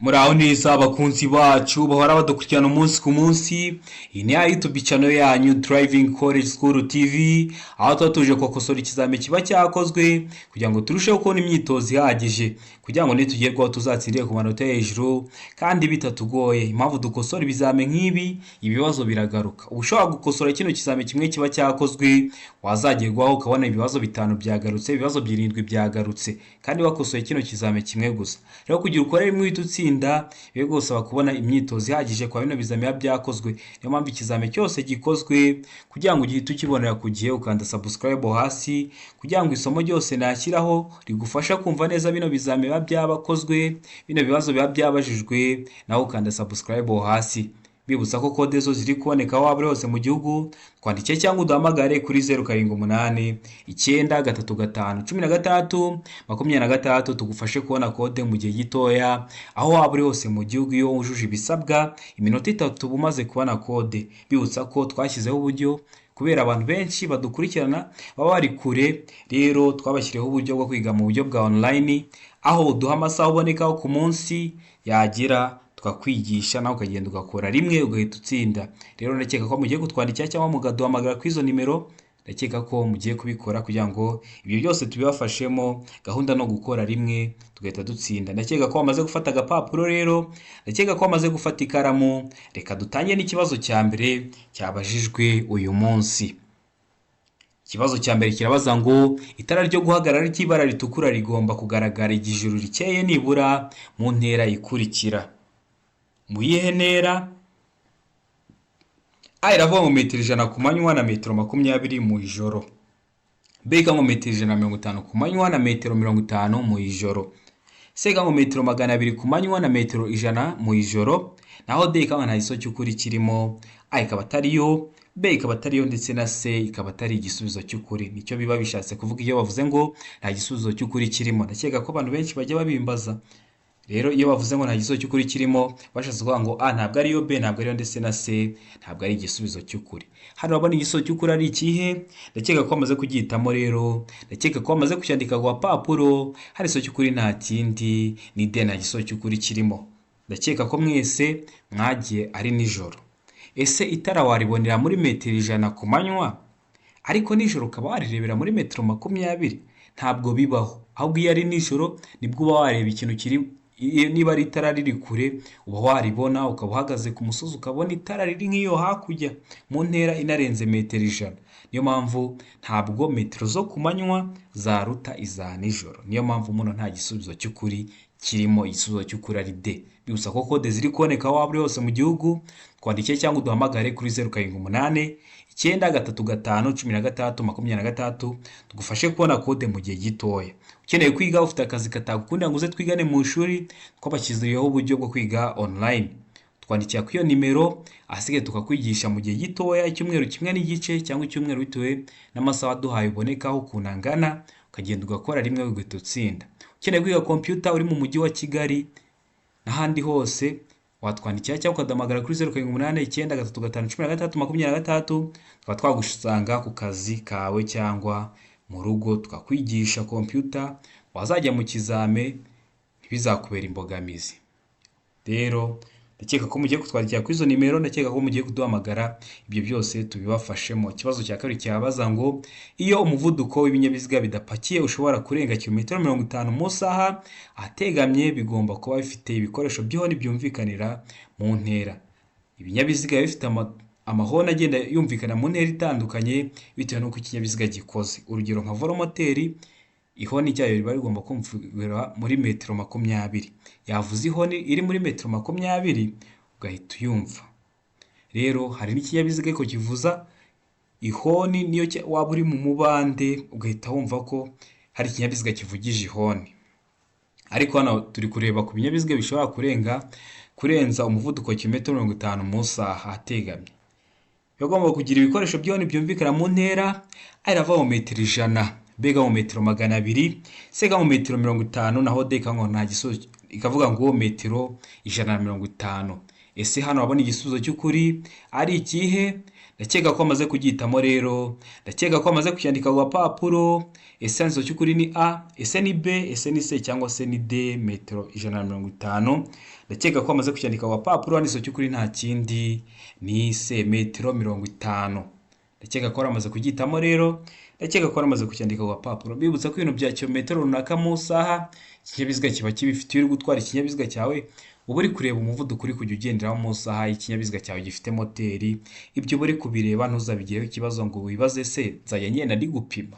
Muraho neza abakunzi bacu bahora badukurikirana umunsi ku munsi. Iyi ni ya YouTube channel yanyu Driving College School TV, aho tuba tuje gukosora ikizami kiba cyakozwe kugira ngo turusheho kubona imyitozo ihagije, kugira ngo nitugerwaho tuzatsindire ku manota hejuru kandi bitatugoye. Impamvu dukosora ibizami nk'ibi, ibibazo biragaruka. Uba ushobora gukosora kino kizami kimwe kiba cyakozwe, wazagerwaho ukabona ibibazo bitanu byagarutse, ibibazo birindwi byagarutse, kandi wakosoye kino kizami kimwe gusa. Rero kugira ukore rimwe uhita utsinda, biba bigusaba kubona imyitozo ihagije kwa bino bizami biba byakozwe. Niyo mpamvu ikizami cyose gikozwe, kugira ngo uhite ukibonera ku gihe, ukanda subscribe hasi, kugira ngo isomo ryose nashyiraho rigufasha kumva neza bino bizami biba byabakozwe, bino bibazo biba byabajijwe, nawe ukanda subscribe hasi. Bibutsa ko kode zo ziri kuboneka aho waba uri hose mu gihugu. Twandike cyangwa uduhamagare kuri 0789351626, tugufashe kubona kode mu gihe gitoya aho waba uri hose mu gihugu. Iyo wujuje ibisabwa, iminota 3 uba umaze kubona kode. Bibutsa ko twashyizeho uburyo, kubera abantu benshi badukurikirana baba bari kure, rero twabashyiriyeho uburyo bwo kwiga mu buryo bwa online, aho uduha amasaha ubonekaho ku munsi yagira tukakwigisha, nawe ukagenda ugakora rimwe ugahita utsinda. Rero ndakeka ko mugiye kutwandikira cyangwa mukaduhamagara kuri izo nimero. Ndakeka ko mugiye kubikora kugira ngo ibyo byose tubibafashemo. Gahunda no gukora rimwe tugahita dutsinda. Ndakeka ko wamaze gufata agapapuro, rero ndakeka ko wamaze gufata ikaramu. Reka dutangire n'ikibazo cya mbere cyabajijwe uyu munsi. Ikibazo cya mbere kirabaza ngo: itara ryo guhagarara ry'ibara ritukura rigomba kugaragara igihe ijuru rikeye nibura mu ntera ikurikira. Mu yihe ntera? A iravuga ngo metero 100 ku manywa na metero 20 mu ijoro. B ikavuga ngo metero 150 ku manywa na metero 50 mu ijoro. C ikavuga ngo metero 200 ku manywa na metero 100 mu ijoro. Naho D ikaba nta gisubizo cy'ukuri kirimo. A ikaba atariyo, B ikaba atariyo, ndetse na C ikaba atari igisubizo cy'ukuri. Nicyo biba bishatse kuvuga iyo bavuze ngo nta gisubizo cy'ukuri kirimo. Ndakeka ko abantu benshi bajya babimbaza. Rero iyo bavuze ngo nta gisubizo cy'ukuri kirimo, bashatse kuvuga ngo A ntabwo ariyo, B ntabwo ariyo, ndetse na C ntabwo ari igisubizo cy'ukuri. Hano urabona igisubizo cy'ukuri ari ikihe? Ndakeka ko bamaze kugihitamo. Rero ndakeka ko bamaze kucyandika ku gapapuro. Hari igisubizo cy'ukuri nta kindi, ni D, nta gisubizo cy'ukuri kirimo. Ndakeka ko mwese mwagiye ari nijoro. Ese itara waribonera muri metero 100 ku manywa, ariko nijoro ukaba warirebera muri metero 20? Ntabwo bibaho. Ahubwo iyo ari nijoro nibwo uba wareba ikintu kiri, niba ari itara riri kure uba waribona, ukaba uhagaze ku musozi ukabona itara riri nk'iyo hakurya mu ntera inarenze metero 100. Niyo mpamvu ntabwo metero zo ku manywa zaruta iza nijoro. Niyo mpamvu muno nta gisubizo cy'ukuri kirimo, igisubizo cy'ukuri ari D. Bibutsa ko kode ziri kuboneka aho waba uri hose mu gihugu. Twandike cyangwa uduhamagare kuri 0789351626, tugufashe kubona kode mu gihe gitoya. Ukeneye kwiga, ufite akazi katagukundira ngo uze twigane mu ishuri, twabashyiriyeho uburyo bwo kwiga online. Twandikira kuri iyo nimero, ahasigaye tukakwigisha mu gihe gitoya, icyumweru kimwe n'igice cyangwa icyumweru, bitewe n'amasaha duhaye ubonekaho ukuntu angana, ukagenda ugakora rimwe ugahita utsinda. Ukeneye kwiga computer uri mu mujyi wa Kigali n'ahandi hose, watwandikira cyangwa ukaduhamagara kuri 0789351626, tukaba twagusanga ku kazi kawe cyangwa mu rugo, tukakwigisha computer, wazajya mu kizame ntibizakubera imbogamizi. Rero ndakeka ko mugiye kutwandikira kuri izo nimero, ndakeka ko mugiye kuduhamagara, ibyo byose tubibafashemo. Ikibazo cya kabiri cyabaza ngo: iyo umuvuduko w'ibinyabiziga bidapakiye ushobora kurenga kilometero 50 mu isaha ahateganye, bigomba kuba bifite ibikoresho by'ihoni byumvikanira mu ntera. Ibinyabiziga biba bifite amahoni agenda yumvikana mu ntera itandukanye bitewe n'uko ikinyabiziga gikoze. Urugero nka velomoteri, ihoni ryayo riba rigomba kumvikana muri metero 20. Yavuze ihoni iri muri metero 20 ugahita uyumva. Rero hari n'ikinyabiziga ariko kivuza ihoni, niyo waba uri mu mubande ugahita wumva ko hari ikinyabiziga kivugije ihoni. Ariko hano turi kureba ku binyabiziga bishobora kurenza umuvuduko wa kilometero 50 mu isaha ahateganye. Bagomba kugira ibikoresho by'ihoni byumvikana mu ntera. A irava mu metero 100, B mu metero 200, C mu metero 50, naho D ngo nta gisubizo, ikavuga ngo metero 150. Ese hano urabona igisubizo cy'ukuri ari ikihe? Ndakeka ko amaze kugihitamo rero, ndakeka ko amaze kucyandika ku gapapuro. Ese igisubizo cy'ukuri ni A, ese ni B, ese ni C cyangwa se ni D, metero 150? Ndakeka ko amaze kucyandika ku gapapuro. Hano igisubizo cy'ukuri nta kindi ni C, metero 50. Ndakeka ko waramaze kugihitamo rero, ndakeka ko waramaze kucyandika ku gapapuro. Bibutsa ko ibintu bya kilometero runaka mu isaha ikinyabiziga kiba kibifite. Iyo uri gutwara ikinyabiziga cyawe, uba uri kureba umuvuduko uri kujya ugenderaho mu isaha ikinyabiziga cyawe gifite moteri. Ibyo uba uri kubireba, ntuzabigireho ikibazo ngo wibaze se nzajya ngenda ndi gupima.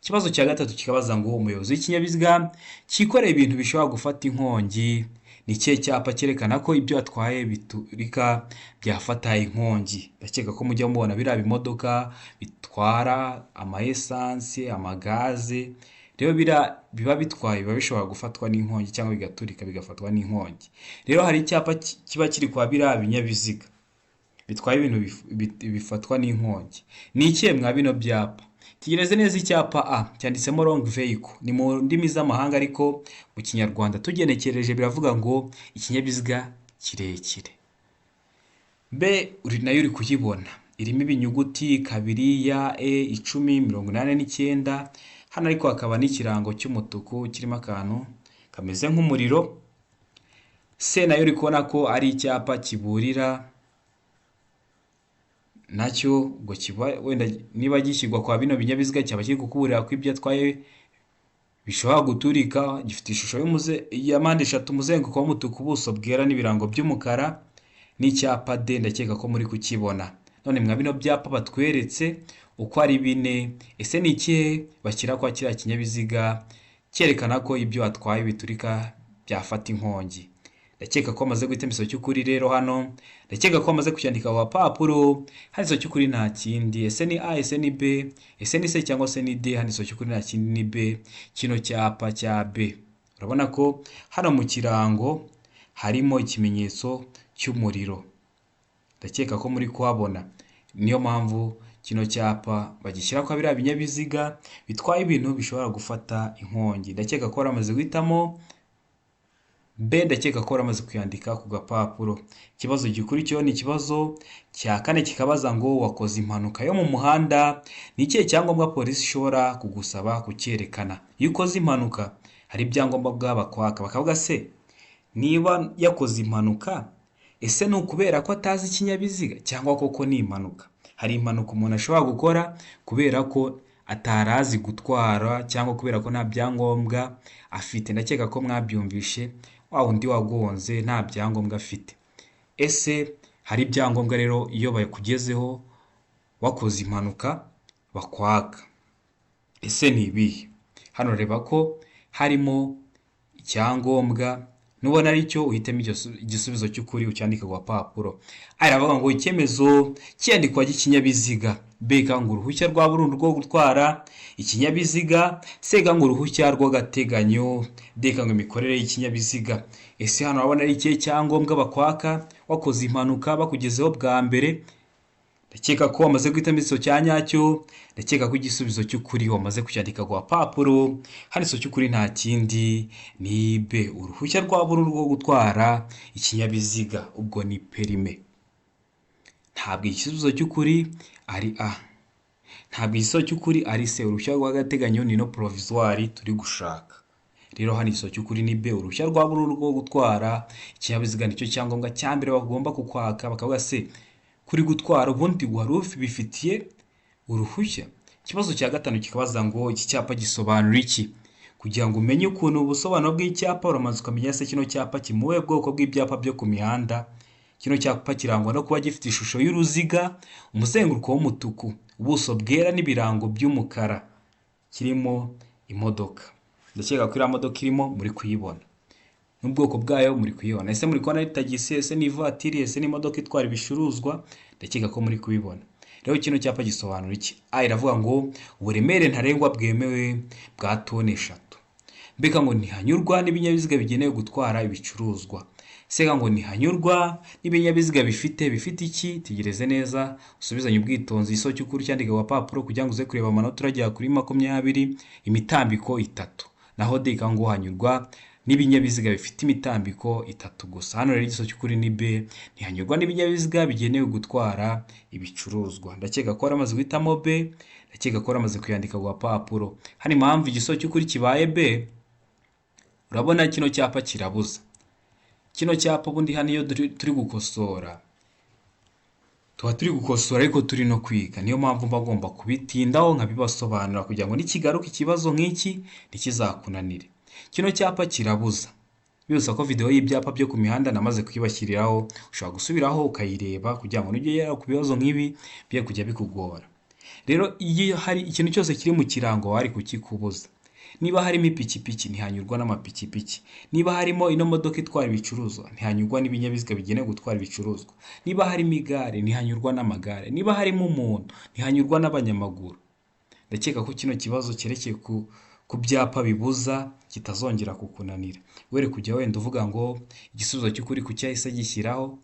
Ikibazo cya gatatu kikabaza ngo umuyobozi w'ikinyabiziga cyikoreye ibintu bishobora gufata inkongi, ni ikihe cyapa cyerekana ko ibyo atwaye biturika, byafata inkongi? Ndakeka ko mujya mubona biriya bimodoka bitwara ama essence, amagaze. Rero biriya biba bitwaye biba bishobora gufatwa n'inkongi cyangwa bigaturika, bigafatwa n'inkongi. Rero hari icyapa kiba kiri kwa biriya binyabiziga bitwaye ibintu bifatwa n'inkongi. Ni ikihe mwa bino byapa? Tegereze neza. Icyapa A cyanditsemo "long vehicle", ni mu ndimi z'amahanga, ariko mu Kinyarwanda tugenekereje biravuga ngo ikinyabiziga kirekire. B uri nayo uri kuyibona, irimo ibinyuguti 2 ya E 1089. Hano ariko hakaba n'ikirango cy'umutuku kirimo akantu kameze nk'umuriro. C nayo uri kubona ko ari icyapa kiburira, nacyo ubwo kiba wenda niba gishyirwa kwa bino binyabiziga, cyaba kiri kukuburira ko ibyo atwaye bishobora guturika. Gifite ishusho ya mpande eshatu, umuzenguruko w'umutuku, ubuso bwera n'ibirango by'umukara. N'icyapa D, ndakeka ko muri kukibona. None mwa bino byapa batweretse uko ari bine, ese ni ikihe bashyira kwa kiriya kinyabiziga cyerekana ko ibyo atwaye biturika, byafata inkongi? Ndakeka ko amaze guhitamo igisubizo cy'ukuri rero hano, ndakeka ko amaze kucyandika ku gapapuro. Hano igisubizo cy'ukuri nta kindi. Ese ni A, ese ni B, ese ni C cyangwa se ni D? Hano igisubizo cy'ukuri nta kindi ni B, kino cyapa cya B. Urabona ko hano mu kirango harimo ikimenyetso cy'umuriro, ndakeka ko muri kuhabona. Niyo mpamvu kino cyapa bagishyira kwa biriya binyabiziga bitwaye ibintu bishobora gufata inkongi. Ndakeka ko waramaze guhitamo B, ndakeka ko waramaze kuyandika ku gapapuro. Ikibazo gikurikiyeho ni ikibazo cya kane, kikabaza ngo wakoze impanuka yo mu muhanda, ni ikihe cyangombwa polisi ishobora kugusaba kucyerekana? Iyo ukoze impanuka hari ibyangombwa bakwaka, bakavuga se niba yakoze impanuka, ese ni ukubera ko atazi ikinyabiziga cyangwa koko ni impanuka? Hari impanuka umuntu ashobora gukora kubera ko atari azi gutwara cyangwa kubera ko nta byangombwa afite. Ndakeka ko mwabyumvishe, wa wundi wagonze nta byangombwa afite. Ese hari ibyangombwa rero iyo bakugezeho wakoze impanuka bakwaka, ese ni ibihe? Hano reba ko harimo icyangombwa, nubona ari cyo uhitemo igisubizo cy'ukuri, ucyandike ku gapapuro. A iravuga ngo icyemezo cy'iyandikwa ry'ikinyabiziga, B ngo uruhushya rwa burundu rwo gutwara ikinyabiziga, C ngo uruhushya rw'agateganyo, D ngo imikorere y'ikinyabiziga. Ese hano urabona ari ikihe cyangombwa bakwaka wakoze impanuka, bakugezeho bwa mbere? Ndakeka ko wamaze guhitamo igisubizo cya nyacyo, ndakeka ko igisubizo cy'ukuri wamaze kucyandika ku gapapuro. Hano igisubizo cy'ukuri nta kindi ni B, uruhushya rwa burundu rwo gutwara ikinyabiziga, ubwo ni permis. Ntabwo igisubizo cy'ukuri ari A, ntabwo igisubizo cy'ukuri ari C. Uruhushya rw'agateganyo ni non provisoire turi gushaka. Rero hano igisubizo cy'ukuri ni B, uruhushya rwa burundu rwo gutwara ikinyabiziga, nicyo cyangombwa cya mbere bagomba kukwaka, bakavuga se kuri gutwara ubundi wari ubifitiye uruhushya. Ikibazo cya gatanu kikabaza ngo iki cyapa gisobanura iki? Kugira ngo umenye ukuntu ubusobanuro bw'icyapa, uramanza ukamenya se kino cyapa kiri mu buhe bwoko bw'ibyapa byo ku mihanda. Kino cyapa kirangwa no kuba gifite ishusho y'uruziga, umuzenguruko w'umutuku, ubuso bwera n'ibirango by'umukara, kirimo imodoka. Ndakeka ko iriya modoka irimo muri kuyibona, n'ubwoko bwayo muri kuyibona. Ese muri kubona ari tagisi, ese ni ivatiri, ese ni imodoka itwara ibicuruzwa? Ndakeka ko muri kubibona. Rero kino cyapa gisobanura iki? A iravuga ngo uburemere ntarengwa bwemewe bwa toni 3, B ngo ntihanyurwa n'ibinyabiziga bigenewe gutwara ibicuruzwa, C ngo ntihanyurwa n'ibinyabiziga bifite iki? Tegereze neza, usubizanye ubwitonzi igisubizo cy'ukuri, cyandika ku gapapuro kugira ngo uze kureba amanota uragera kuri 20, imitambiko itatu. Naho D ngo hanyurwa n'ibinyabiziga bifite imitambiko itatu gusa. Hano rero igisubizo cy'ukuri ni B, ntihanyurwa n'ibinyabiziga bigenewe gutwara ibicuruzwa. Ndakeka ko waramaze guhitamo B, ndakeka ko waramaze kuyandika ku gapapuro. Hano impamvu igisubizo cy'ukuri kibaye B, urabona kino cyapa kirabuza. Kino cyapa ubundi hano iyo turi gukosora, tuba turi gukosora ariko turi no kwiga. Niyo mpamvu mba ngomba kubitindaho nkabibasobanurira kugira ngo nikigaruka ikibazo nk'iki ntikizakunanire. Kino cyapa kirabuza. Mbibutsa ko video y'ibyapa byo ku mihanda namaze kuyibashyiriraho, ushobora gusubiraho ukayireba kugira ngo nujya ugera ku bibazo nk'ibi bye kujya bikugora. Rero iyo hari ikintu cyose kiri mu kirango bari kukikubuza. Niba harimo ipikipiki ntihanyurwa n'amapikipiki. Niba harimo ino modoka itwara ibicuruzwa ntihanyurwa n'ibinyabiziga bigenewe gutwara ibicuruzwa. Niba harimo igare ntihanyurwa n'amagare. Niba harimo umuntu ntihanyurwa n'abanyamaguru. Ndakeka ko kino kibazo cyerekeye ku byapa bibuza kitazongera kukunanira. Were kujya wenda uvuga ngo igisubizo cy'ukuri kuki yahise agishyiraho,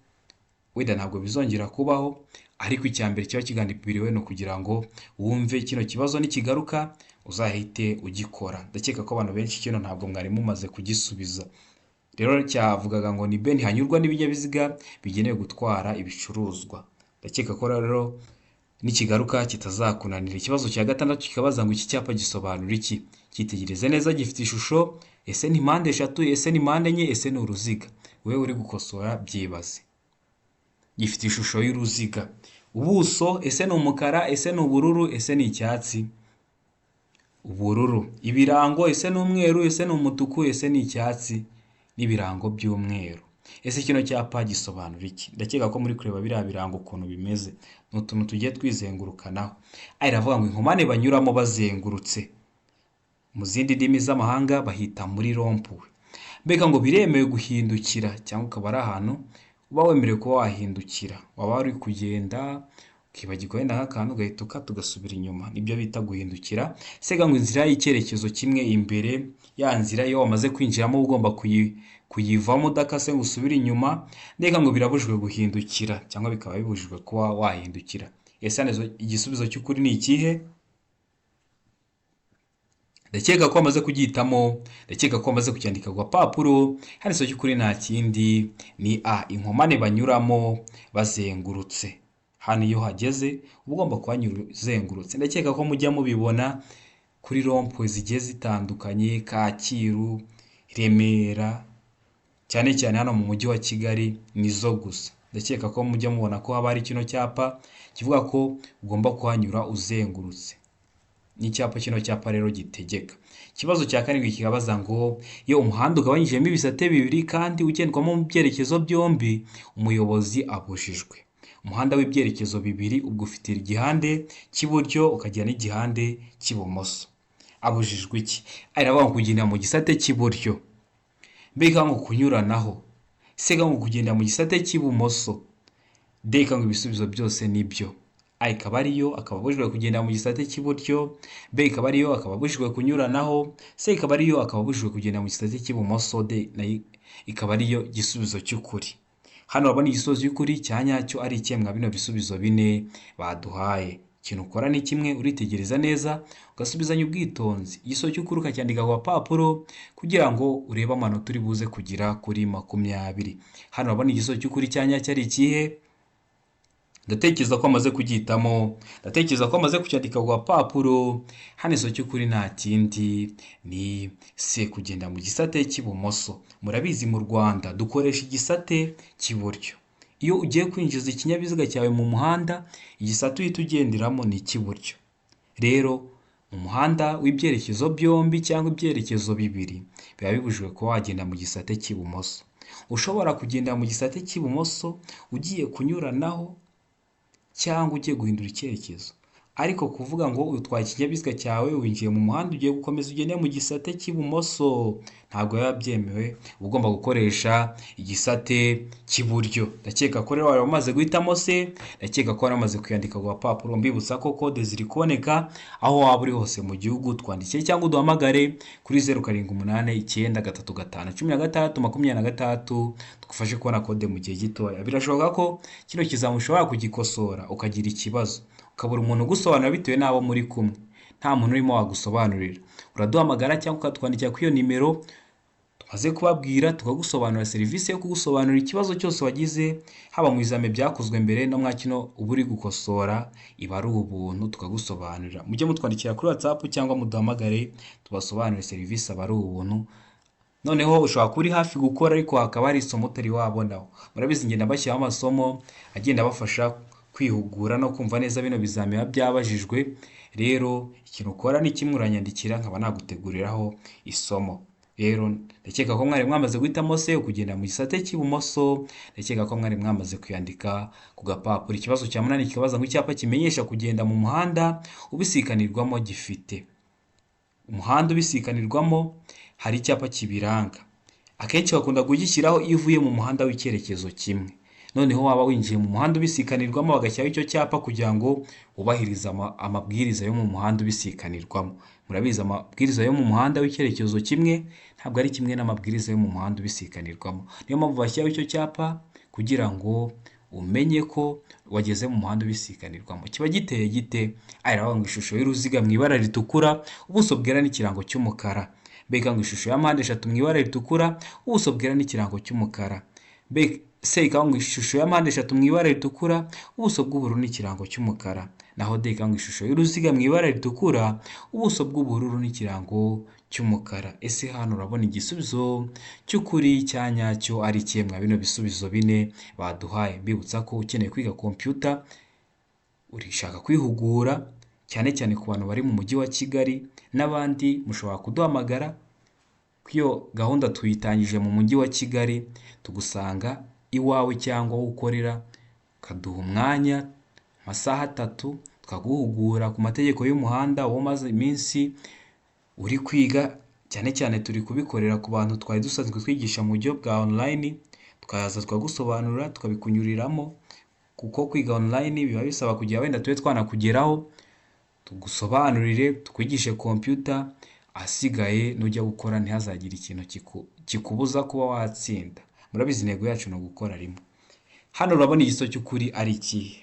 wenda ntabwo bizongera kubaho, ariko icya mbere kiba kigambiriwe ni ukugira ngo wumve kino kibazo nikigaruka uzahite ugikora. Ndakeka ko abantu benshi kino ntabwo mwari mumaze kugisubiza. Rero cyavugaga ngo ni B, ntihanyurwa n'ibinyabiziga bigenewe gutwara ibicuruzwa. Ndakeka ko rero nikigaruka kitazakunanira. Ikibazo cya gatandatu kikabaza ngo iki cyapa gisobanura iki? Cyitegereze neza, gifite ishusho, ese ni mpande eshatu, ese ni mpande enye, ese ni uruziga? Wowe uri gukosora byibaze. Gifite ishusho y'uruziga. Ubuso ese ni umukara, ese ni ubururu, ese ni icyatsi? Ubururu. Ibirango ese ni umweru, ese ni umutuku, ese ni icyatsi? N'ibirango by'umweru. Ese kino cyapa gisobanura iki? Ndakeka ko muri kureba biriya birango ukuntu bimeze. Ni utuntu tugiye twizengurukanaho. Aya iravuga ngo inkomane banyuramo bazengurutse. Mu zindi ndimi z'amahanga bahita muri rond-point. Mbega ngo biremewe guhindukira cyangwa ukaba ari ahantu uba wemerewe kuba wahindukira. Waba wari kugenda ukibagirwa wenda nk'akantu ugahita ukata ugasubira inyuma. Nibyo bita guhindukira. Sega ngo inzira y'icyerekezo kimwe imbere, ya nzira iyo wamaze kwinjiramo uba ugomba kuyivamo udakase ngo usubire inyuma. Mbega ngo birabujijwe guhindukira cyangwa bikaba bibujijwe kuba wahindukira. Ese hano igisubizo cy'ukuri ni ikihe? Ndakeka ko wamaze kugihitamo, ndakeka ko wamaze kucyandika ku gapapuro. Hano igisubizo cy'ukuri nta kindi ni A, inkomane banyuramo bazengurutse. Hano iyo uhageze uba ugomba kuhanyura uzengurutse. Ndakeka ko mujya mubibona kuri rond-point zigiye zitandukanye, Kacyiru, Remera, cyane cyane hano mu mujyi wa Kigali nizo gusa. Ndakeka ko mujya mubona ko haba hari kino cyapa kivuga ko ugomba kuhanyura uzengurutse. Ni icyapa, kino cyapa rero gitegeka. Ikibazo cya karindwi kikabaza ngo iyo umuhanda ugabanyijemo ibisate bibiri kandi ugendwamo mu byerekezo byombi, umuyobozi abujijwe. Umuhanda w'ibyerekezo bibiri ubwo ufite igihande cy'iburyo ukagira n'igihande cy'ibumoso. Abujijwe iki? Aravuga ngo kugendera mu gisate cy'iburyo. Mbega ngo kunyuranaho. Sega ngo kugendera mu gisate cy'ibumoso. D ngo ibisubizo byose ni byo. A ikaba ariyo akaba abujijwe kugenda mu gisate cy'iburyo, B ikaba ariyo akaba abujijwe kunyuranaho, C ikaba ariyo akaba abujijwe kugenda mu gisate cy'ibumoso, D nayo ikaba ariyo gisubizo cy'ukuri. Hano urabona igisubizo cy'ukuri cya nyacyo ari ikihe mwa bino bisubizo bine baduhaye? Ikintu ukora ni kimwe, uritegereza neza ugasubizanya ubwitonzi, igisubizo cy'ukuri ukacyandika ku gapapuro kugira ngo urebe amanota uri buze kugira kuri 20. Hano urabona igisubizo cy'ukuri cya nyacyo ari ikihe? Ndatekereza ko amaze kugihitamo, ndatekereza ko amaze kucyandika ku gapapuro. Hano igisubizo cy'ukuri nta kindi ni C, kugenda mu gisate cy'ibumoso. Murabizi mu Rwanda dukoresha igisate cy'iburyo. Iyo ugiye kwinjiza ikinyabiziga cyawe mu muhanda, igisate uhita ugenderamo ni icy'iburyo. Rero mu muhanda w'ibyerekezo byombi cyangwa ibyerekezo bibiri, biba bibujijwe kuba wagenda mu gisate cy'ibumoso. Ushobora kugenda mu gisate cy'ibumoso ugiye kunyuranaho cyangwa ugiye guhindura icyerekezo. Ariko kuvuga ngo utwaye ikinyabiziga cyawe winjiye mu muhanda ugiye gukomeza ugende mu gisate cy'ibumoso, ntabwo biba byemewe, uba ugomba gukoresha igisate cy'iburyo. Ndakeka ko rero wari umaze guhitamo C, ndakeka ko wari wamaze kuyandika ku gapapuro. Mbibutsa ko kode ziri kuboneka aho waba uri hose mu gihugu, twandikiye cyangwa uduhamagare kuri 0789351626, tugufashe kubona kode mu gihe gitoya. Birashoboka ko kino kizami ushobora kugikosora ukagira ikibazo, ukabura umuntu ugusobanurira bitewe n'abo muri kumwe, nta muntu urimo wagusobanurira. Uraduhamagara cyangwa ukatwandikira kuri iyo nimero. Tumaze kubabwira, tukagusobanurira serivisi yo kugusobanurira ikibazo cyose wagize, haba mu bizame byakozwe mbere no mwa kino uba uri gukosora, iba ari ubuntu, tukagusobanurira. Mujye mutwandikira kuri WhatsApp cyangwa muduhamagare tubasobanurire, serivisi aba ari ubuntu. Noneho ushobora kuba uri hafi gukora ariko hakaba hari isomo utari wabonaho. Murabizi, ngenda bashyiraho amasomo agenda abafasha kwihugura no kumva neza bino bizami biba byabajijwe. Rero ikintu ukora ni kimwe, uranyandikira nkaba naguteguriraho isomo. Rero ndakeka ko mwari mwamaze guhitamo se kugenda mu gisate cy'ibumoso, ndakeka ko mwari mwamaze kuyandika ku gapapuro. Ikibazo cya munani kikabaza ngo icyapa kimenyesha kugenda mu muhanda ubisikanirwamo gifite. Umuhanda ubisikanirwamo hari icyapa kibiranga. Akenshi bakunda kugishyiraho iyo uvuye mu muhanda w'icyerekezo kimwe. Noneho waba winjiye mu muhanda ubisikanirwamo bagashyiraho icyo cyapa kugira ngo wubahirize amabwiriza yo mu muhanda ubisikanirwamo. Murabizi, amabwiriza yo mu muhanda w'icyerekezo kimwe ntabwo ari kimwe n'amabwiriza yo mu muhanda ubisikanirwamo. Niyo mpamvu bashyiraho icyo cyapa kugira ngo umenye ko wageze mu muhanda ubisikanirwamo. Kiba giteye gite? Iravuga ngo ishusho y'uruziga mu ibara ritukura, ubuso bwera n'ikirango cy'umukara. B ngo ishusho ya mpande eshatu mu ibara ritukura, ubuso bwera n'ikirango cy'umukara. B C ikaba ngo ishusho ya mpande eshatu mu ibara ritukura, ubuso bw'ubururu n'ikirango cy'umukara. Naho D ikaba ngo ishusho y'uruziga mu ibara ritukura, ubuso bw'ubururu n'ikirango cy'umukara. Ese hano urabona igisubizo cy'ukuri cya nyacyo ari ikihe mwa bino bisubizo bine baduhaye? Mbibutsa ko ukeneye kwiga computer, urishaka kwihugura, cyane cyane ku bantu bari mu mujyi wa Kigali n'abandi, mushobora kuduhamagara. Ko iyo gahunda tuyitangije mu mujyi wa Kigali, tugusanga iwawe cyangwa aho ukorera, ukaduha umwanya amasaha 3, tukaguhugura ku mategeko y'umuhanda. Wowe umaze iminsi uri kwiga, cyane cyane turi kubikorera ku bantu twari dusanzwe twigisha mu buryo bwa online, tukaza tukagusobanurira, tukabikunyuriramo, kuko kwiga online biba bisaba kugira wenda tube twanakugeraho, tugusobanurire, tukwigishe computer, ahasigaye nujya gukora ntihazagire ikintu kikubuza kuba watsinda. Murabizi, intego yacu ni ugukora rimwe. Hano urabona igisubizo cy'ukuri ari ikihe?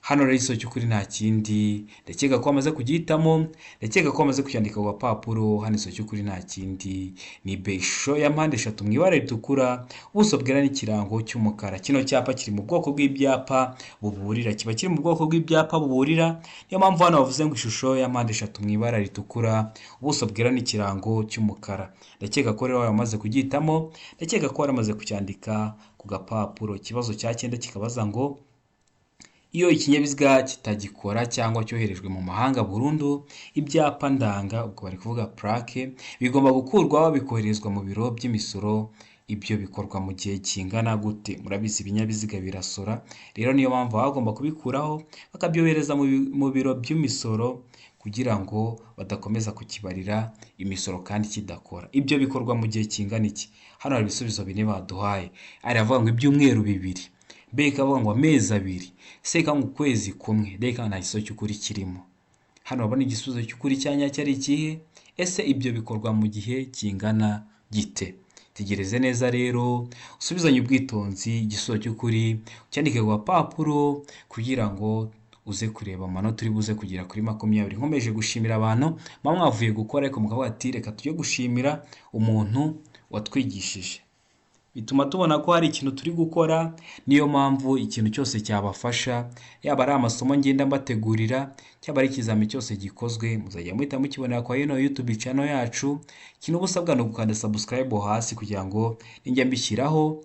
Hano rero igisubizo cy'ukuri nta kindi, ndakeka ko wamaze kugihitamo, ndakeka ko wamaze kucyandika ku gapapuro. Hano igisubizo cy'ukuri nta kindi ni B, ishusho ya mpande eshatu mu ibara ritukura, ubuso bwera n'ikirango cy'umukara. Kino cyapa kiri mu bwoko bw'ibyapa buburira, kiba kiri mu bwoko bw'ibyapa buburira. Niyo mpamvu hano bavuze ngo ishusho ya mpande eshatu mu ibara ritukura, ubuso bwera n'ikirango cy'umukara. Ndakeka ko rero wamaze kugihitamo, ndakeka ko waramaze kucyandika ku gapapuro. Ikibazo cya cyenda kikabaza ngo iyo ikinyabiziga kitagikora cyangwa cyoherejwe mu mahanga burundu, ibyapa ndanga, ubwo bari kuvuga plaque, bigomba gukurwaho bikoherezwa mu biro by'imisoro. Ibyo bikorwa mu gihe kingana gute? Murabizi, ibinyabiziga birasora, rero niyo mpamvu baba bagomba kubikuraho bakabyohereza mu biro by'imisoro kugira ngo badakomeza kukibarira imisoro kandi kidakora. Ibyo bikorwa mu gihe kingana iki? Hano hari ibisubizo bine baduhaye. Aravuga ngo ibyumweru 2, B ikavuga ngo amezi 2, C ikavuga ngo ukwezi kumwe, D ikavuga nta gisubizo cy'ukuri kirimo. Hano urabona igisubizo cy'ukuri cya nyacyo ari ikihe? Ese ibyo bikorwa mu gihe kingana gite? Tegereze neza rero, usubizanye ubwitonzi igisubizo cy'ukuri, ucyandike ku gapapuro kugira ngo uze kureba amanota uri buze kugera kuri 20. Nkomeje gushimira abantu muba mwavuye gukora ariko mukavuga ati reka tujye gushimira umuntu watwigishije. Bituma tubona ko hari ikintu turi gukora. Niyo mpamvu ikintu cyose cyabafasha, yaba ari amasomo ngenda mbategurira, cyaba ari ikizami cyose gikozwe, muzajya muhita mukibonera kwa ino YouTube channel yacu. Ikintu uba usabwa ni ugukanda subscribe hasi kugira ngo ninjya mbishyiraho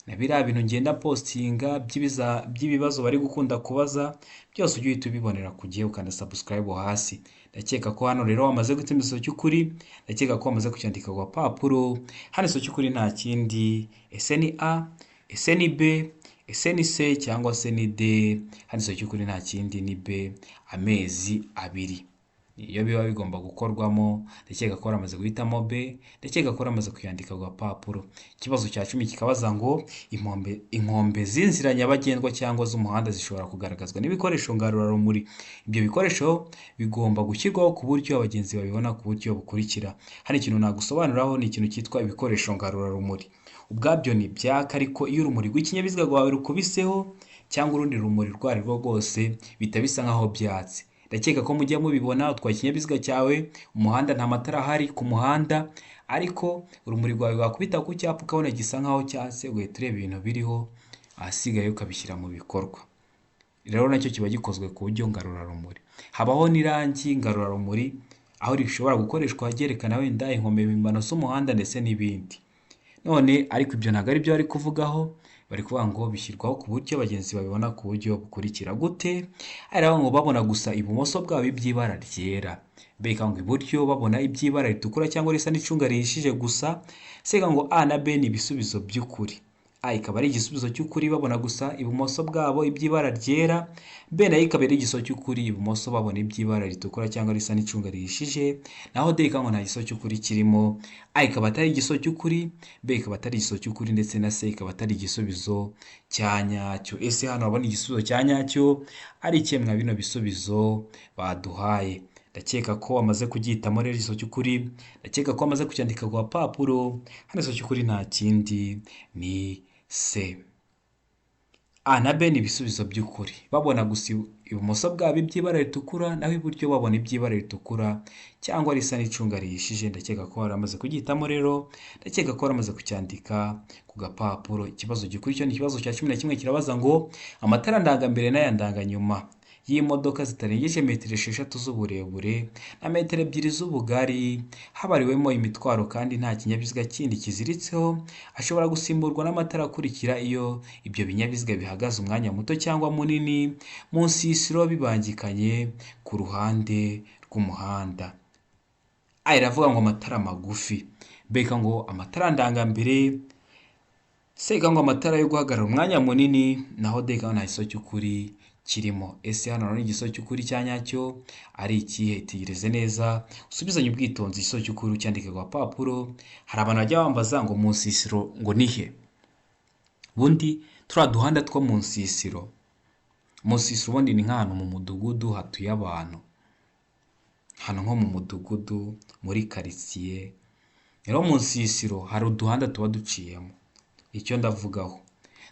na biriya bintu ngenda postinga by'ibibazo bari gukunda kubaza byose, ujye uhita ubibonera ku gihe ukanda subscribe hasi. Ndakeka ko hano rero wamaze guhitamo igisubizo cy'ukuri, ndakeka ko wamaze kucyandika ku gapapuro. Hano igisubizo cy'ukuri nta kindi, ese ni A, ese ni B, ese ni C cyangwa se ni D? Hano igisubizo cy'ukuri nta kindi ni B, amezi 2 iyo biba bigomba gukorwamo. Ndakeka ko waramaze guhitamo B, ndakeka ko waramaze kuyandika ku gapapuro. Ikibazo cya 10 kikabaza ngo inkombe z'inzira nyabagendwa cyangwa z'umuhanda zishobora kugaragazwa n'ibikoresho ngarurarumuri. Ibyo bikoresho bigomba gushyirwaho ku buryo abagenzi babibona ku buryo bukurikira. Hano ikintu nagusobanuriraho ni ikintu cyitwa ibikoresho ngarurarumuri. Ubwabyo ni ibyaka, ariko iyo urumuri rw'ikinyabiziga rwawe rukubiseho cyangwa urundi rumuri urwo ari rwo rwose, bihita bisa nkaho byatse. Ndakeka ko mujya mubibona, utwaye ikinyabiziga cyawe, umuhanda nta matara ahari ku muhanda, Ariko urumuri rwawe rwakubita ku cyapa ukabona gisa nkaho cyatse, ugahita ureba ibintu biriho, ahasigaye ukabishyira mu bikorwa. Rero nacyo kiba gikozwe ku buryo ngarurarumuri. Habaho n'irangi ngarurarumuri, aho rishobora gukoreshwa ryerekana wenda inkombe mpimbano z'umuhanda ndetse n'ibindi. None ariko ibyo ntabwo ari byo bari kuvugaho, bari kuvuga ngo bishyirwaho ku buryo abagenzi babibona ku buryo bukurikira. Gute? Ari ngo babona gusa ibumoso bwabo iby'ibara ryera, mbega ngo iburyo babona iby'ibara ritukura cyangwa risa n'icunga rihishije gusa. Sega ngo A na B ni ibisubizo by'ukuri. A ikaba ari igisubizo cy'ukuri, babona gusa ibumoso bwabo iby'ibara ryera. B nayo ikaba ari igisubizo cy'ukuri, ibumoso babona iby'ibara ritukura cyangwa risa n'icunga rihishije. Naho D ikaba ngo nta gisubizo cy'ukuri kirimo. A ikaba atari igisubizo cy'ukuri, B ikaba atari igisubizo cy'ukuri, ndetse na C ikaba atari igisubizo cya nyacyo. Ese hano urabona igisubizo cya nyacyo ari ikihe mwa bino bisubizo baduhaye? Ndakeka ko wamaze kugihitamo rero igisubizo cy'ukuri, ndakeka ko wamaze kucyandika ku gapapuro. Hano igisubizo cy'ukuri nta kindi ni C. A na B ni ibisubizo by'ukuri, babona gusa ibumoso bwabo iby'ibara ritukura, naho iburyo babona iby'ibara ritukura cyangwa risa n'icunga rihishije. Ndakeka ko waramaze kugihitamo rero, ndakeka ko waramaze kucyandika ku gapapuro. Ikibazo gikurikiyeho ni ikibazo cya 11, kirabaza ngo amatara ndangambere n'aya ndanganyuma y'imodoka zitarengeje metero 6 z'uburebure na metero 2 z'ubugari, habariwemo imitwaro kandi nta kinyabiziga kindi kiziritseho, ashobora gusimburwa n'amatara akurikira iyo ibyo binyabiziga bihagaze umwanya muto cyangwa munini mu nsisiro bibangikanye ku ruhande rw'umuhanda. A iravuga ngo amatara magufi, B ngo amatara ndangambere, C ngo amatara yo guhagarara umwanya munini, naho D nta gisubizo cy'ukuri kirimo. Ese hano urabona igisubizo cy'ukuri cya nyacyo ari ikihe? Itegereze neza, usubizanye ubwitonzi igisubizo cy'ukuri ucyandike ku gapapuro. Hari abantu bajya bambaza ngo mu nsisiro ngo ni he? Ubundi turiya duhanda two mu nsisiro, mu nsisiro ubundi ni nk'ahantu mu mudugudu hatuye abantu, ahantu nko mu mudugudu, muri karitsiye. Rero mu nsisiro hari uduhanda tuba duciyemo, icyo ndavugaho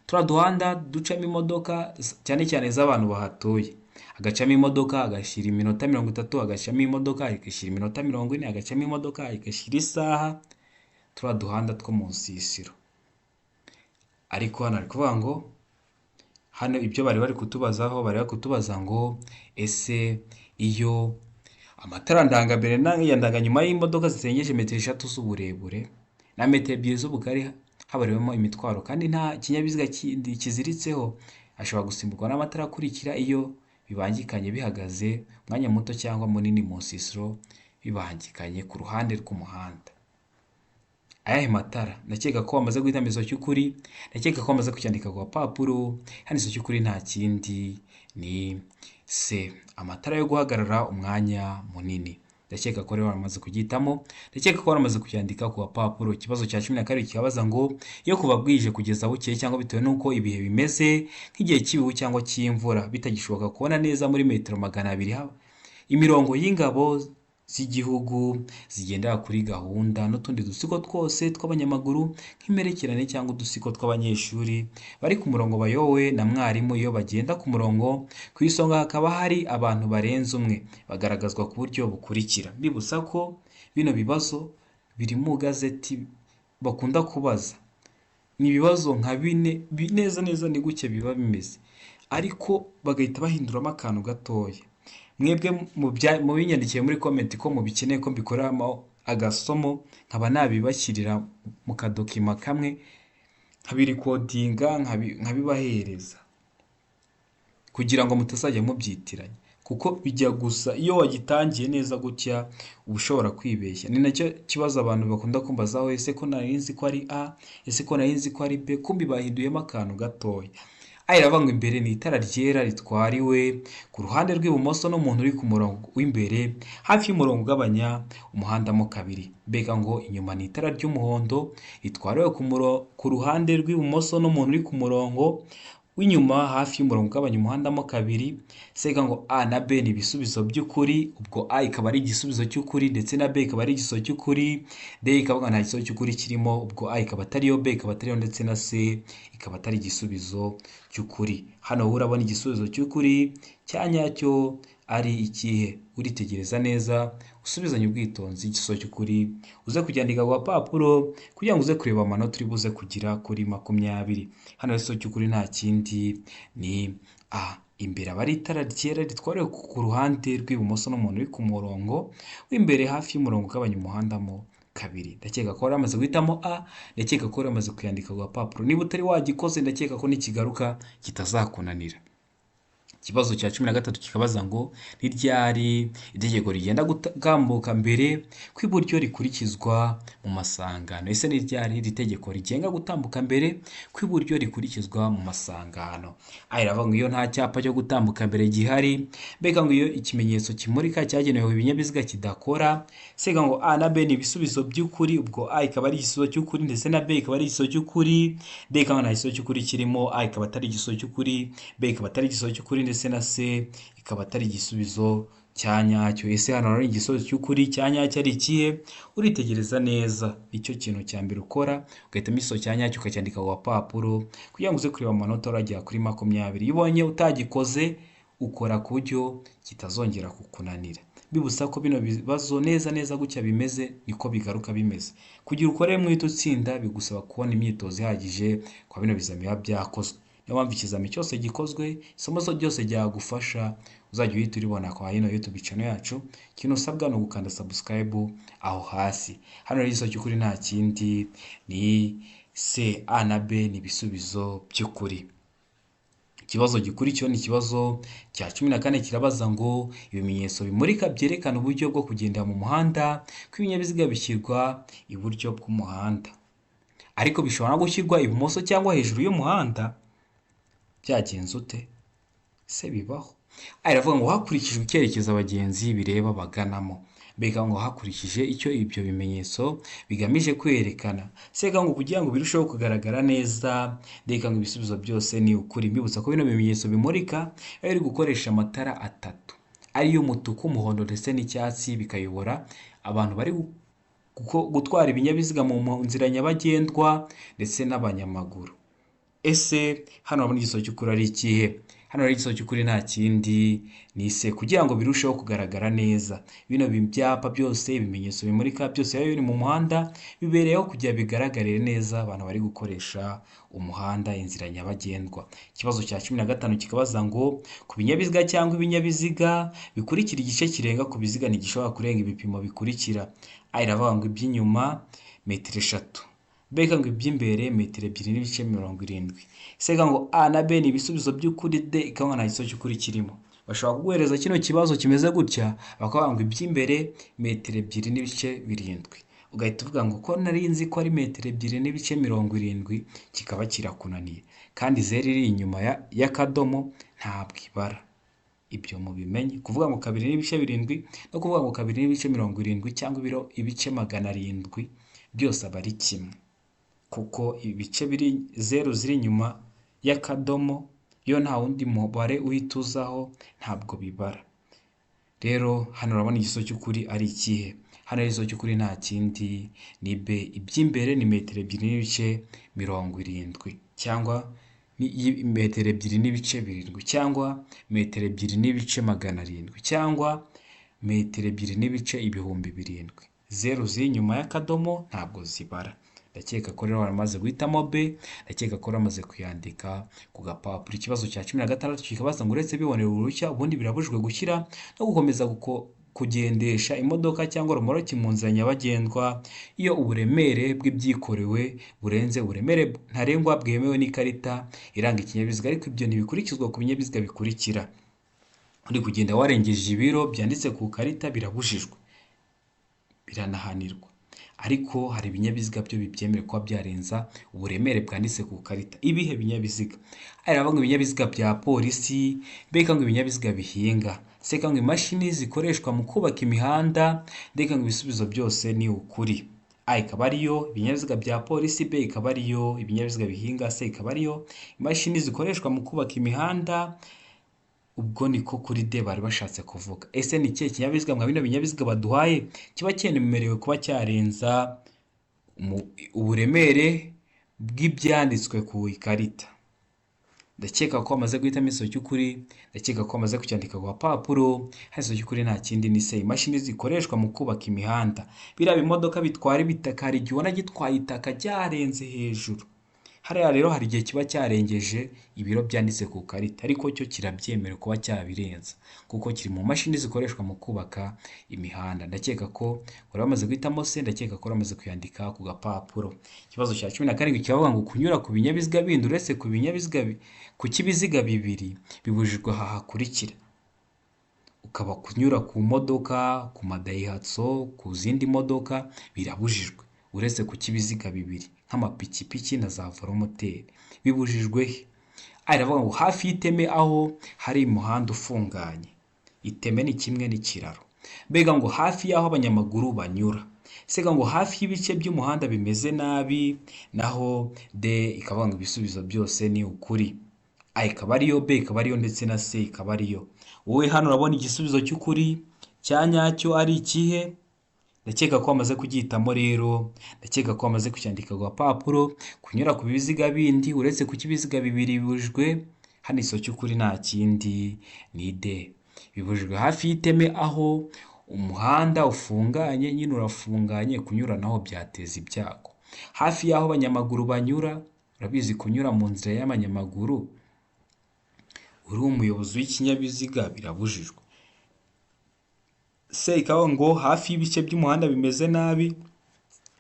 turiya duhanda ducamo imodoka cyane cyane z'abantu bahatuye, hagacamo imodoka agashyira iminota 30, agacamo imodoka igashyira iminota 40, agacamo imodoka igashyira isaha, turiya duhanda two mu nsisiro. Ariko hano ari kuvuga ngo hano ibyo bari bari kutubazaho, bari bari kutubaza ngo ese iyo amatara ndangambere n'aya ndanganyuma y'imodoka zitarengeje metero 6 z'uburebure na metero 2 z'ubugari, habariwemo imitwaro kandi nta kinyabiziga kindi kiziritseho, ashobora gusimburwa n'amatara akurikira iyo bibangikanye bihagaze umwanya muto cyangwa munini mu nsisiro bibangikanye ku ruhande rw'umuhanda. Ayahe matara? Ndakeka ko wamaze guhitamo igisubizo cy'ukuri, ndakeka ko wamaze kucyandika ku gapapuro. Hano igisubizo cy'ukuri nta kindi ni C, amatara yo guhagarara umwanya munini. Ndakeka ko rero waramaze kugihitamo, ndakeka ko waramaze kucyandika ku gapapuro. Ikibazo cya 12 kirabaza ngo iyo kuva bwije kugeza bukeye cyangwa bitewe n'uko ibihe bimeze nk'igihe cy'ibihu cyangwa cy'imvura bitagishoboka kubona neza muri metero 200 imirongo y'ingabo z'igihugu zigendera kuri gahunda n'utundi dutsiko twose tw'abanyamaguru nk'imperekerane cyangwa udusiko tw'abanyeshuri bari ku murongo bayobowe na mwarimu, iyo bagenda ku murongo ku isonga hakaba hari abantu barenze umwe, bagaragazwa ku buryo bukurikira. Mbibutsa ko bino bibazo biri mu gazeti bakunda kubaza, ni ibibazo nka bine neza neza ni gutya biba bimeze, ariko bagahita bahinduramo akantu gatoya. Mwebwe mubinyandikiye muri comment ko mubikeneye ko mbikoramo agasomo, nkaba nabibashyirira mu kadocument kamwe, nkabirikodinga nkabibahereza kugira ngo mutazajya mubyitiranya, kuko bijya gusa. Iyo wagitangiye neza gutya uba ushobora kwibeshya. Ni nacyo kibazo abantu bakunda kumbazaho, ese ko nari nzi ko ari A, ese ko nari nzi ko ari B, kumbi bahinduyemo akantu gatoya. A iravuga ngo imbere ni itara ryera ritwariwe ku ruhande rw'ibumoso n'umuntu uri ku murongo w'imbere hafi y'umurongo ugabanya umuhanda mo kabiri. Mbega ngo inyuma ni itara ry'umuhondo ritwariwe ku ruhande rw'ibumoso n'umuntu uri ku murongo w'inyuma hafi y'umurongo ugabanya umuhanda mo kabiri. Sega ngo A na B ni ibisubizo by'ukuri, ubwo A ikaba ari igisubizo cy'ukuri ndetse na B ikaba ari igisubizo cy'ukuri, D ikaba nta gisubizo cy'ukuri kirimo, ubwo A ikaba atariyo, B ikaba atariyo ndetse na C ikaba atari igisubizo cy'ukuri. Hano wowe urabona igisubizo cy'ukuri cya nyacyo ari ikihe? Uritegereza neza, Usubizanye ubwitonzi igisubizo cy'ukuri, uze kucyandika ku gapapuro kugira ngo uze kureba amanota uri buze kugira kuri 20. Hano igisubizo cy'ukuri nta kindi ni A. Imbere aba ari itara ryera ritwarewe ku ruhande rw'ibumoso n'umuntu uri ku murongo w'imbere hafi y'umurongo ugabanya umuhanda mo kabiri. Ndakeka ko wari wamaze guhitamo A, ndakeka ko wari wamaze kuyandika ku gapapuro. Niba utari wagikoze, ndakeka ko nikigaruka kitazakunanira. Ikibazo cya 13 kikabaza ngo ni ryari itegeko rigenda gutambuka mbere kw'iburyo rikurikizwa mu masangano? Ese ni ryari iri tegeko rigenga gutambuka mbere kw'iburyo rikurikizwa mu masangano? A iravuga ngo iyo nta cyapa cyo gutambuka mbere gihari, mbega ngo iyo ikimenyetso kimurika cyagenewe ibinyabiziga kidakora. C ngo A na B ni ibisubizo by'ukuri, ubwo A ikaba ari igisubizo cy'ukuri ndetse na B ikaba ari igisubizo cy'ukuri, D ikaba nta gisubizo cy'ukuri kirimo, A ikaba atari igisubizo cy'ukuri, B ikaba atari igisubizo cy'ukuri ndetse na C ikaba atari igisubizo cya nyacyo. Ese hano hari igisubizo cy'ukuri cya nyacyo ari ikihe? Uritegereza neza, nicyo kintu cya mbere ukora, ugahitamo igisubizo cya nyacyo ukacyandika ku gapapuro kugira ngo uze kureba amanota uragera kuri 20. Iyo ubonye utagikoze, ukora ku buryo kitazongera kukunanira. Bibutsa ko bino bibazo neza neza gutya bimeze niko bigaruka bimeze. Kugira ukore muhita utsinda bigusaba kubona imyitozo ihagije kwa bino bizami biba byakozwe. Niyo mpamvu ikizami cyose gikozwe, isomo ryose ryagufasha, uzajya uhita uribona kwa ino YouTube channel yacu. Ikintu usabwa ni ugukanda subscribe aho hasi. Hano rero igisubizo cy'ukuri nta kindi ni C, A na B ni ibisubizo by'ukuri. Ikibazo gikurikiyeho ni ikibazo cya 14, kirabaza ngo ibimenyetso bimurika byerekana uburyo bwo kugenda mu muhanda kw'ibinyabiziga bishyirwa iburyo bw'umuhanda, ariko bishobora no gushyirwa ibumoso cyangwa hejuru y'umuhanda, byagenze ute se? Bibaho. A iravuga ngo hakurikijwe icyerekezo abagenzi bireba baganamo, mbega ngo hakurikije icyo ibyo bimenyetso bigamije kwerekana, C ngo kugira ngo birusheho kugaragara neza, ndeka ngo ibisubizo byose ni ukuri. Mbibutsa ko bino bimenyetso bimurika biba biri gukoresha amatara atatu ariyo umutuku, umuhondo ndetse n'icyatsi, bikayobora abantu bari gutwara ibinyabiziga mu nzira nyabagendwa ndetse n'abanyamaguru. Ese hano urabona igisubizo cy'ukuri ari ikihe? Hano rero igisubizo cy'ukuri nta kindi ni C, kugira ngo birusheho kugaragara neza. Bino byapa byose, ibimenyetso bimurika byose biba biri mu muhanda, bibereyeho kugira bigaragarire neza abantu bari gukoresha umuhanda, inzira nyabagendwa. Ikibazo cya 15 kikabaza ngo ku binyabiziga cyangwa ibinyabiziga bikurikira, igice kirenga ku biziga ntigishobora kurenga ibipimo bikurikira. A iravuga ngo iby'inyuma metero 3, B ngo iby'imbere metero 2.70, C ngo A na B ni ibisubizo by'ukuri, D ikaba nta gisubizo cy'ukuri kirimo. Bashobora kuguhereza kino kibazo kimeze gutya, bakavuga ngo iby'imbere metero 2.7, ugahita uvuga ngo ko nari nzi ko ari metero 2.70, kikaba kirakunaniye. Kandi zeru iri inyuma y'akadomo ntabwo ibara, ibyo mubimenye. Kuvuga ngo 2.7 no kuvuga ngo 2.70 cyangwa ibiro ibice 700 byose aba ari kimwe, kuko ibice biri zeru ziri inyuma y'akadomo iyo nta wundi mubare uhita uzaho ntabwo bibara. Rero hano urabona igisubizo cy'ukuri ari ikihe? Hano igisubizo cy'ukuri nta kindi ni B, iby'imbere ni metero 2.70 cyangwa metero 2.7 cyangwa metero 2.700 cyangwa metero 2.700. Zeru ziri inyuma y'akadomo ntabwo zibara. Ndakeka ko rero waramaze guhitamo B, ndakeka ko waramaze kuyandika ku gapapuro. Ikibazo cya 16 kikabaza ngo uretse bibonewe uruhushya, ubundi birabujijwe gushyira no gukomeza kugendesha imodoka cyangwa romoroki mu nzira nyabagendwa iyo uburemere bw'ibyikorewe burenze uburemere ntarengwa bwemewe n'ikarita iranga ikinyabiziga, ariko ibyo ntibikurikizwa ku binyabiziga bikurikira. Uri kugenda warengeje ibiro byanditse ku karita birabujijwe, biranahanirwa, ariko hari ibinyabiziga byo bibyemerewe kuba byarenza uburemere bwanditse ku karita. Ibihe binyabiziga? Hari ngo ibinyabiziga bya polisi, mbega ngo ibinyabiziga bihinga, C ngo imashini zikoreshwa mu kubaka imihanda, ndeka ngo ibisubizo byose ni ukuri. A ikaba ariyo ibinyabiziga bya polisi, B ikaba ariyo ibinyabiziga bihinga, C ikaba ariyo imashini zikoreshwa mu kubaka imihanda. Ubwo niko kuri D bari bashatse kuvuga. Ese ni ikihe kinyabiziga mwa bino binyabiziga baduhaye kiba cyemerewe kuba cyarenza uburemere bw'ibyanditswe ku ikarita? Ndakeka ko wamaze guhitamo igisubizo cy'ukuri, ndakeka ko wamaze kucyandika ku gapapuro. Hano igisubizo cy'ukuri nta kindi ni C, imashini zikoreshwa mu kubaka imihanda. Biriya bimodoka bitwara ibitaka, hari igihe ubona gitwaye itaka ryarenze hejuru. Hariya rero hari igihe kiba cyarengeje ibiro byanditse ku karita, ariko cyo kirabyemerewe kuba cyabirenza kuko kiri mu mashini zikoreshwa mu kubaka imihanda. Ndakeka ko wari wamaze guhitamo C, ndakeka ko wari wamaze kuyandika ku gapapuro. Ikibazo cya 17 kiravuga ngo kunyura ku binyabiziga bindi uretse ku binyabiziga ku cy'ibiziga bibiri bibujijwe aha hakurikira. Ukaba kunyura ku modoka, ku madayihatso, ku zindi modoka birabujijwe uretse ku cy'ibiziga bibiri nk'amapikipiki na za velomoteri. Bibujijwe he? A iravuga ngo hafi y'iteme aho hari umuhanda ufunganye. Iteme ni kimwe n'ikiraro. Mbega ngo hafi y'aho abanyamaguru banyura. C ngo hafi y'ibice by'umuhanda bimeze nabi, naho D ikavuga ngo ibisubizo byose ni ukuri. A ikaba ariyo, B ikaba ariyo ndetse na C ikaba ariyo. Wowe hano urabona igisubizo cy'ukuri cya nyacyo ari ikihe? Ndakeka ko wamaze kugihitamo rero, ndakeka ko wamaze kucyandika ku gapapuro. Kunyura ku biziga bindi uretse ku cy'ibiziga bibiri bibujijwe, hano igisubizo cy'ukuri nta kindi ni D. Bibujijwe hafi y'iteme aho umuhanda ufunganye, nyine urafunganye, kunyuranaho byateza ibyago. Hafi y'aho abanyamaguru banyura, urabizi kunyura mu nzira y'abanyamaguru uri umuyobozi w'ikinyabiziga birabujijwe. C ikaba ngo hafi y'ibice by'umuhanda bimeze nabi,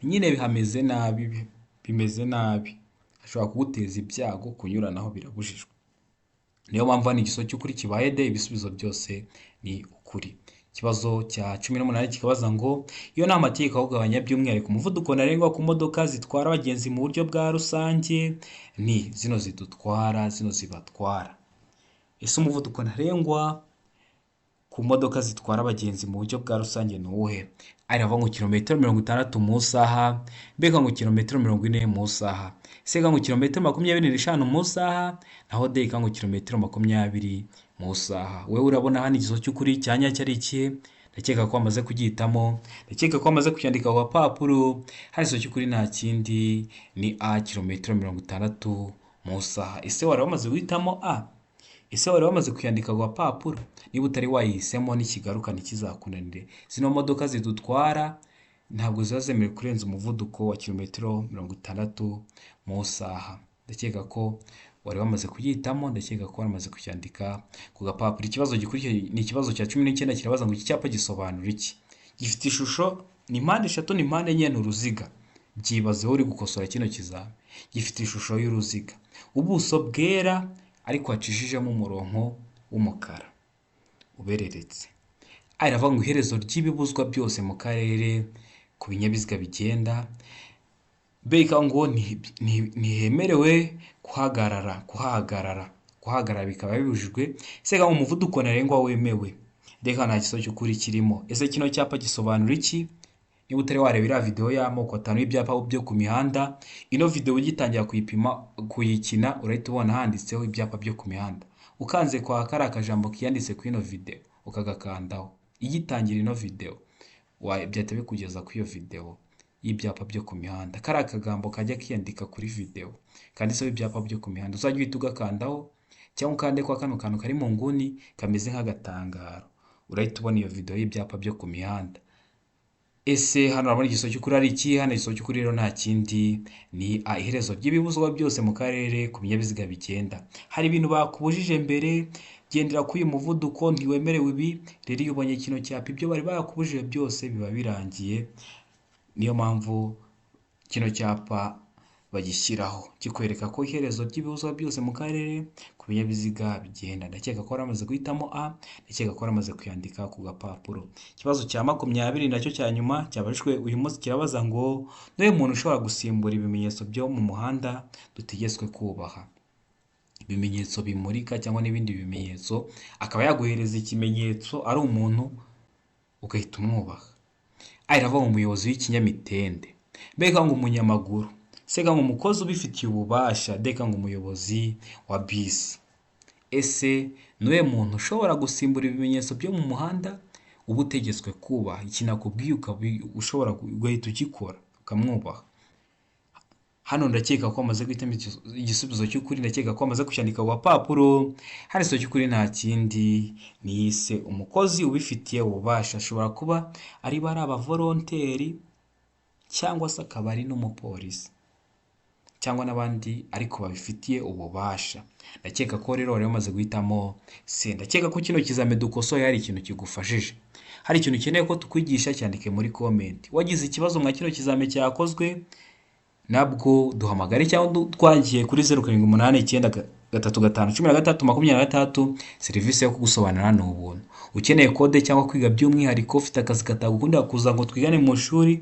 nyine hameze nabi, bimeze nabi, hashobora kuguteza ibyago, kunyuranaho birabujijwe. Niyo mpamvu hano igisubizo cy'ukuri kibaye D, ibisubizo byose ni ukuri. Ikibazo cya 18 kikabaza ngo iyo nta mategeko awugabanya by'umwihariko umuvuduko ntarengwa ku modoka zitwara abagenzi mu buryo bwa rusange ni zino zidutwara, zino zibatwara. Ese umuvuduko ntarengwa ku modoka zitwara abagenzi mu buryo bwa rusange ni uwuhe? A iravuga ngo kilometero 60 mu isaha, B ngo kilometero 40 mu isaha, C ngo kilometero 25 mu isaha, naho D ngo kilometero 20 mu isaha. Wowe urabona hano igisubizo cy'ukuri cya nyacyo ari ikihe? Ndakeka ko wamaze kugihitamo, ndakeka ko wamaze kucyandika ku gapapuro. Hano igisubizo cy'ukuri nta kindi ni A, kilometero 60 mu isaha. Ese wari wamaze guhitamo A? Ese wari wamaze kuyandika ku gapapuro? Niba utari wayihisemo nikigaruka ntikizakunanire. Zino modoka zidutwara ntabwo ziba zemerewe kurenza umuvuduko wa kilometero 60 mu isaha. Ndakeka ko wari wamaze kugihitamo, ndakeka ko wamaze kucyandika ku gapapuro. Ikibazo gikurikiye ni ikibazo cya 19, kirabaza ngo iki cyapa gisobanura iki? Gifite ishusho ni mpande eshatu, ni mpande enye, ni uruziga. Byibazeho uri gukosora kino kizami. Gifite ishusho y'uruziga, ubuso bwera ariko hacishijemo umurongo w'umukara ubereretse. A iravuga ngo iherezo ry'ibibuzwa byose mu karere ku binyabiziga bigenda. B ikavuga ngo ntihemerewe kuhagarara, kuhagarara bikaba bibujijwe. C ikavuga ngo umuvuduko ntarengwa wemewe. D ikavuga nta gisubizo cy'ukuri kirimo. Ese kino cyapa gisobanura iki? Niba utari wareba iriya videwo y'amoko atanu y'ibyapa byo ku mihanda, ino videwo ugitangira kuyipima kuyikina urahita ubona handitseho ibyapa byo ku mihanda. Ukanze kwa kariya kajambo kiyanditse kuri ino videwo ukagakandaho, igitangira ino videwo byahita bikugeza kuri iyo videwo y'ibyapa byo ku mihanda. Kariya kagambo kajya kiyandika kuri videwo kanditseho ibyapa byo ku mihanda, uzajya uhita ugakandaho cyangwa ukande kwa kano kantu kari mu nguni kameze nk'agatangaro, urahita ubona iyo videwo y'ibyapa byo ku mihanda. Ese hano urabona igisubizo cy'ukuri ari iki? Hano igisubizo cy'ukuri rero nta kindi ni A, iherezo ry'ibibuzwa byose mu karere ku binyabiziga bigenda. Hari ibintu bakubujije mbere, gendera kuri uyu muvuduko ntiwemerewe ibi, rero iyo ubonye kino cyapa ibyo bari bakubujije byose biba birangiye. Niyo mpamvu kino cyapa bagishyiraho kikwereka ko iherezo ry'ibibuzwa byose mu karere ku binyabiziga bigenda. Ndakeka ko waramaze guhitamo A, ndakeka ko waramaze kuyandika ku gapapuro. Ikibazo cya 20 nacyo cya nyuma cyabajijwe uyu munsi kirabaza ngo niwe muntu ushobora gusimbura ibimenyetso byo mu muhanda dutegetswe kubaha. Ibimenyetso bimurika cyangwa n'ibindi bimenyetso, akaba yaguhereza ikimenyetso ari umuntu ugahita umwubaha. A iravuga ngo umuyobozi w'ikinyamitende, B ikavuga ngo umunyamaguru, C ikavuga ngo umukozi ubifitiye ububasha, D ikavuga ngo umuyobozi wa bisi. Ese niwe muntu ushobora gusimbura ibimenyetso byo mu muhanda uba utegetswe kubaha? Ikintu akubwiye ushobora ugahita ugikora ukamwubaha. Hano ndakeka ko amaze guhitamo igisubizo cy'ukuri, ndakeka ko amaze kucyandika ku gapapuro. Hano igisubizo cy'ukuri nta kindi, niyise umukozi ubifitiye ububasha. Ashobora kuba ari abavolonteri cyangwa se akaba ari n'umupolisi cyangwa n'abandi ariko babifitiye ububasha. Ndakeka ko rero wari wamaze guhitamo C. Ndakeka ko kino kizame dukosoye hari ikintu kigufashije. Hari ikintu ukeneye ko tukwigisha, cyandike muri comment. Wagize ikibazo mwa kino kizame cyakozwe, nabwo duhamagare cyangwa twangiye kuri 0789351326. Serivisi yo kugusobanurira ni ubuntu. Ukeneye code cyangwa kwiga by'umwihariko, ufite akazi katagukundira kuza ngo twigane mu ishuri,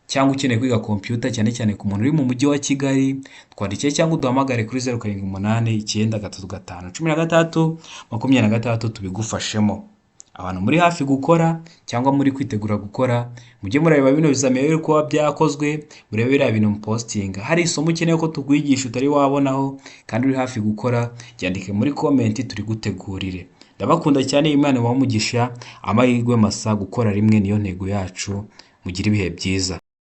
cyangwa ukeneye kwiga computer, cyane cyane ku muntu uri mu mujyi wa Kigali, twandikiye cyangwa uduhamagare kuri 0789351326 tubigufashemo. Abantu muri hafi gukora cyangwa muri kwitegura gukora, mujye mureba bino bizamini biri kuba byakozwe, murebe biriya bintu mupostinga. Hari isomo ukeneye ko tukwigisha utari wabonaho kandi uri hafi gukora, byandike muri comment turigutegurire. Ndabakunda cyane, Imana ibahe umugisha, amahirwe masa, gukora rimwe niyo ntego yacu. Mugire ibihe byiza.